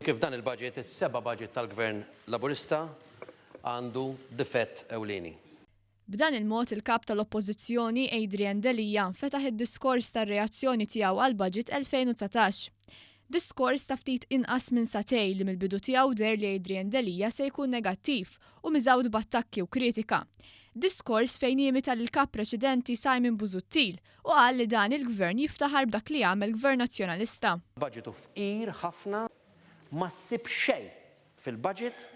kif dan il-budget, is-seba' budget tal-Gvern Laburista, għandu difett ewlieni. B'dan il-mod il-Kap tal-Oppożizzjoni Adrian Delia fetaħ id-diskors tar-reazzjoni tiegħu għall-Budget 2019. Diskors ta' ftit inqas minn sagħtejn li mill-bidu tiegħu deher li Adrian Delia se jkun negattiv u miżgħud b'attakki u kritika. Diskors fejn imita lill-Kap preċedenti Simon Busuttil u qal li dan il-Gvern jiftaħar b'dak li għamel Gvern Nazzjonalista. Budget hu fqir ħafna, ma ssib xejn fil-budget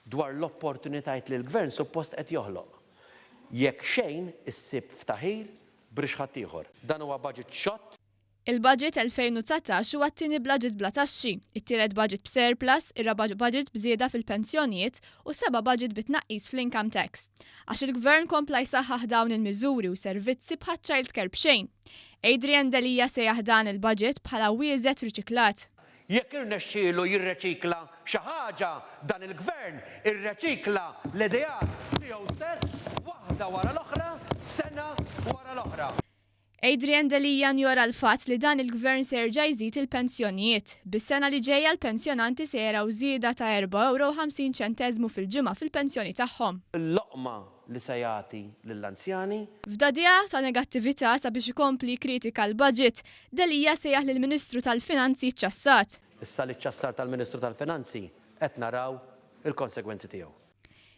dwar l-opportunitajiet li l-Gvern suppost qed joħloq. Jekk xejn issib ftaħir b'rix ħaddieħor. Dan huwa budget xott. Il-Budget 2019 huwa t-tieni budget bla taxxi, it-tielet budget b'surplus, ir-raba' budget b'żieda fil-pensjonijiet u s-seba' budget bi tnaqqis fl-income tax. Għax il-Gvern kompla jsaħħaħ dawn il-miżuri u servizzi bħaċ-child care b'xejn. Adrian Delia sejjaħ dan il-budget bħala wieżet riċiklat. Jekk irnexxielu jirreċikla xi ħaġa, dan il-Gvern irreċikla l-ideat tiegħu stess waħda wara l-oħra, sena wara l-oħra. Adrian Delia njora l-fatt li dan il-Gvern se jerġa' jżid il-pensjonijiet. Bis-sena li ġejja l-pensjonanti se jaraw żieda ta' erba' ewro u 50 ċenteżmu fil-ġimgħa fil-pensjoni tagħhom. Il-loqma li se jagħti lill-anzjani. F'dagħdigħa ta' negattività sabiex ikompli jikkritika l-budget, Delia sejjaħ lill-Ministru tal-Finanzi ċċassat. Issa li ċċassar tal-Ministru tal-Finanzi qed naraw il-konsegwenzi tiegħu.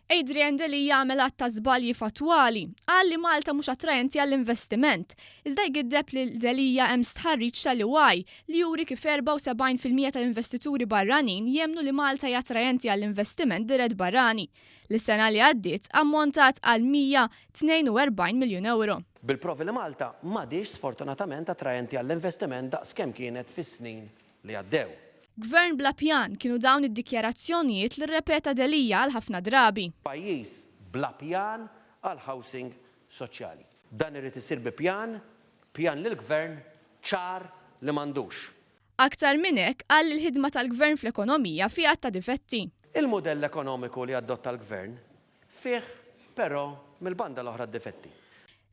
Adrian Delia għamel għadd ta' żbalji fattwali. Qal li Malta mhux attraenti għall-investiment. Iżda jgiddeb lil Delia hemm stħarriġ tal-EY li juri kif 74% tal-investituri barranin jemmnu li Malta hija attraenti għall-investiment dirett barrani, li s-sena li għaddiet ammontat għal 142 miljun ewro. Bil-provi li Malta m'għadhiex sfortunatament attraenti għall-investiment daqs kemm kienet fis-snin li għaddew. Gvern bla pjan, kienu dawn id-dikjarazzjonijiet li rrepeta Delia għal ħafna drabi. Pajjiż bla pjan għal housing soċjali. Dan irid isir bi pjan, pjan li l-Gvern ċar li m'għandux. Aktar minn hekk, qal li l-ħidma tal-Gvern fl-ekonomija fiha għadd ta' difetti. Il-mudell ekonomiku li adotta l-Gvern fih però mill-banda l-oħra d-difetti.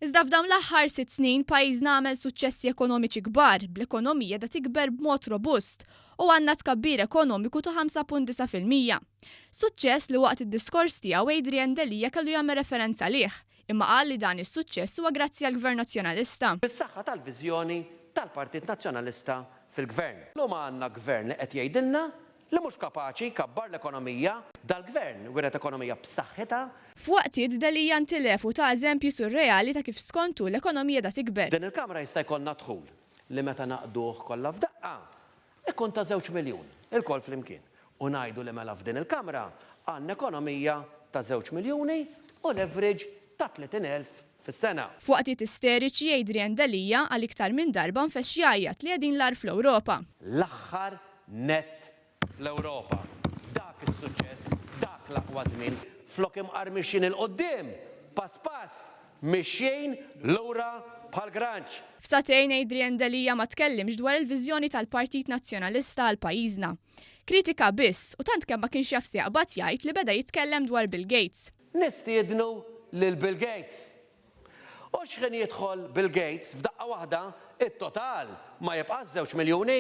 Iżda f'dawn l-aħħar sitt snin pajjiżna għamel suċċessi ekonomiċi kbar, bl-ekonomija qiegħda tikber b'mod robust u għandna tkabbir ekonomiku ta' 5.9%. Suċċess li waqt id-diskors tiegħu Adrian Delia kellu jagħmel referenza għalih, imma qal li dan is-suċċess huwa grazzi għall-Gvern Nazzjonalista. Bis-saħħa tal-viżjoni tal-Partit Nazzjonalista fil-Gvern. Illum għandna Gvern li qed jgħidilna li mhux kapaċi jkabbar l-ekonomija. Dal-Gvern wiret ekonomija b'saħħitha. F'waqtiet, Delia ntilef u ta eżempji surreali ta' kif skont hu l-ekonomija qiegħda tikber. Din il-Kamra jista' jkollna dħul li meta nagħqduh kollha f'daqqa ikun ta' żewġ miljun, ilkoll flimkien. U ngħidu li mela f'din il-Kamra għandna ekonomija ta' żewġ miljuni u l-average ta' 30,000 fis-sena. F'waqtiet isteriċi, Adrian Delia għal iktar minn darba nfexx jgħajjat li qegħdin l-agħar fl-Ewropa. L-aħħar nett fl-Ewropa. Dak is-suċċess, dak l-aqwa żmien. Flok imqar mixjin 'il quddiem, pass pass, mixjin lura bħal granċ. F'sagħtejn Adrian Delia ma tkellimx dwar il-viżjoni tal-Partit Nazzjonalista għal pajjiżna. Kritika biss, u tant kemm ma kienx jaf se jaqbad jgħid li beda jitkellem dwar Bill Gates. Nistiednu lil Bill Gates. U x'ħin jidħol Bill Gates, f'daqqa waħda, it-total ma jibqax żewġ miljuni,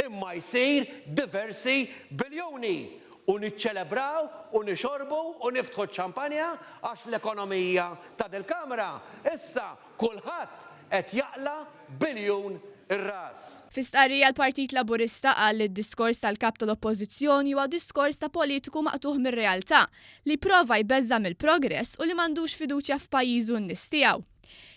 imma jsir diversi biljuni. U niċċelebraw u nixorbu u niftħu ċ-ċampanja għax l-ekonomija ta' dil-Kamra issa kulħadd qed jaqla' biljun ir-ras. Fi stqarrija l-Partit Laburista qal li d-diskors tal-Kap tal-Oppożizzjoni huwa diskors ta' politiku maqtugħ mir-realtà li jprova jbeżża' mill-progress u li m'għandux fiduċja f'pajjiżu u n-nies tiegħu.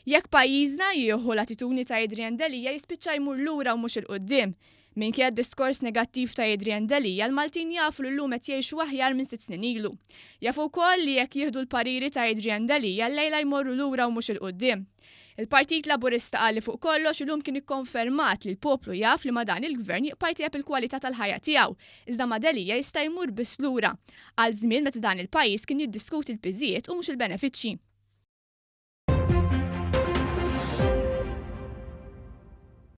Jekk pajjiżna jieħu l-attitudni ta' Adrian Delia jispiċċa jmur lura u mhux 'il quddiem. Minkejja d-diskors negattiv ta' Adrian Delia, l-Maltin jafu li llum qed jgħixu aħjar minn sitt snin ilu. Jafu wkoll li jekk jieħdu l-pariri ta' Adrian Delia llejla jmorru lura u mhux 'il quddiem. Il-Partit Laburista qal li fuq kollox illum kien ikkonfermat li l-poplu jaf li ma' dan il-Gvern jibqa' jtejjeb il-kwalità tal-ħajja tiegħu, iżda ma' Delia jista' jmur biss lura, għal żmien meta dan il-pajjiż kien jiddiskuti l-piżijiet u mhux il-benefiċċji.